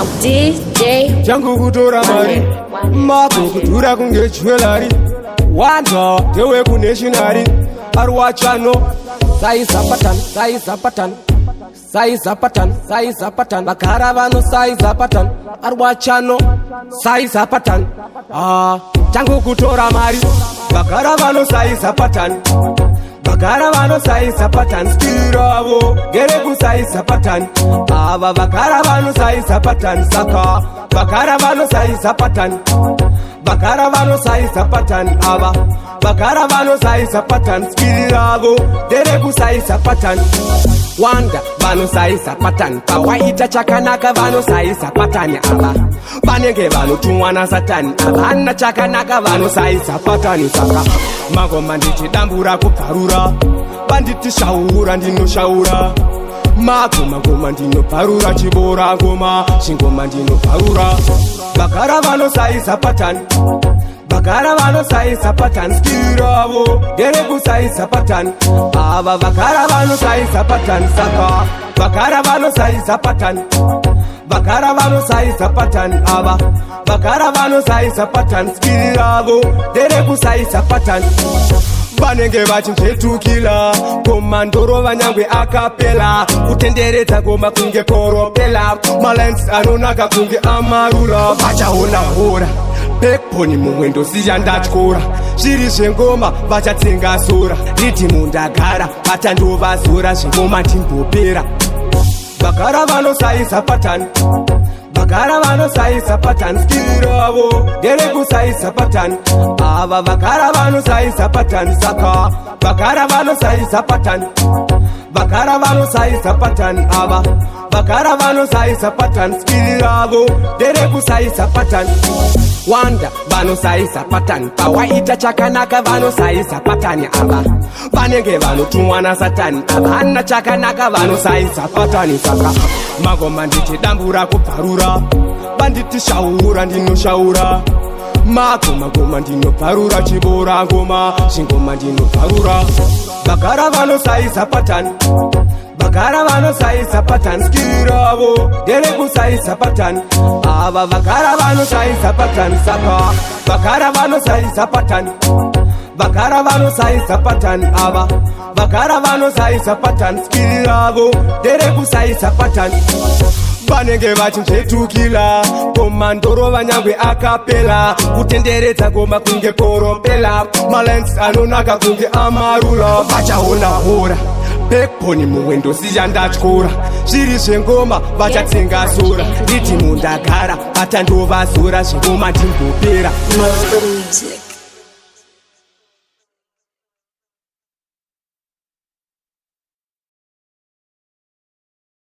Now DJ Changu kutora mari, mako kudhura kunge jewelry. Wanda ndewe kunationary, ari wachano. Saiza pattern, saiza pattern, saiza pattern, saiza pattern. Vagara vanosaiza pattern, ari wachano, saiza pattern. Ah, Changu kutora mari, vagara vanosaiza pattern. Vagara vanosaiza pattern, skill ravo ngerekusaisa pattern. Ava vagara vanosaiza pattern, saka vagara vanosaiza pattern. Vagara vanosaiza pattern, ava vagara vanosaisa pattern, skill ravo nderekusaisa pattern. Wanda vanosaisa pattern, pawaita chakanaka vanosaisa pattern. Ava vanenge vanotumwa nasatani, havana chakanaka, vanosaisa pattern. Saka mangoma ndichidambura kubvarura, vanditi shaura, ndinoshaura. Magoma ngoma ndinobvarura, chibora ngoma chingoma ndinobvarura. Vagara vanosaisa pattern, vagara vanosaisa pattern, skill ravo nderekusaisa pattern. Ava vagara vanosaisa pattern, saka vagara vanosaisa pattern, vagara vanosaisa pattern. Ava vagara vanosaisa pattern, skill ravo nderekusaisa pattern. Vanenge vachinzvetukila ngoma, ndorova nyangwe acapella, kutenderedza ngoma kunge propeller, malines anonaka kunge amarula. Vachaona hora backbone, mumwe ndosiya ndatyora. Zviri zvengoma vachatsenga sora, riddim ndagara vachandovazora, zvengoma ndimbopera. Vagara vanosaisa pattern, vagara vanosaisa pattern, skill ravo nderekusaisa pattern. Ava vagara vanosaisa pattern, saka vagara vanosaisa pattern, vagara vanosaisa pattern. Ava vagara vanosaisa pattern, skill ravo nderekusaisa pattern. Wanda vanosaisa pattern, pawaita chakanaka vanosaisa pattern. Ava vanenge vanotumwa nasatani, havana chakanaka, vanosaisa pattern. Saka mangoma ndichidambura kubvarura, vanditi shaura, ndinoshaura. Magoma ngoma ndinobvarura, chibora ngoma chingoma ndinobvarura. Vagara vanosaisa pattern, vagara vanosaisa pattern, skill ravo nderekusaisa pattern. Ava vagara vanosaisa pattern, saka vagara vanosaisa pattern, vagara vanosaisa pattern. Ava vagara vanosaisa pattern, skill ravo nderekusaisa pattern. Vanenge vachinzvetukila ngoma, ndorova nyangwe acapella, kutenderedza ngoma kunge propeller, malines anonaka kunge amarula. Vachaona hora backbone, mumwe ndosiya ndatyora. Zviri zvengoma vachatsenga sora, riddim ndagara vachandovazora, zvengoma ndimbopera. Mode Music.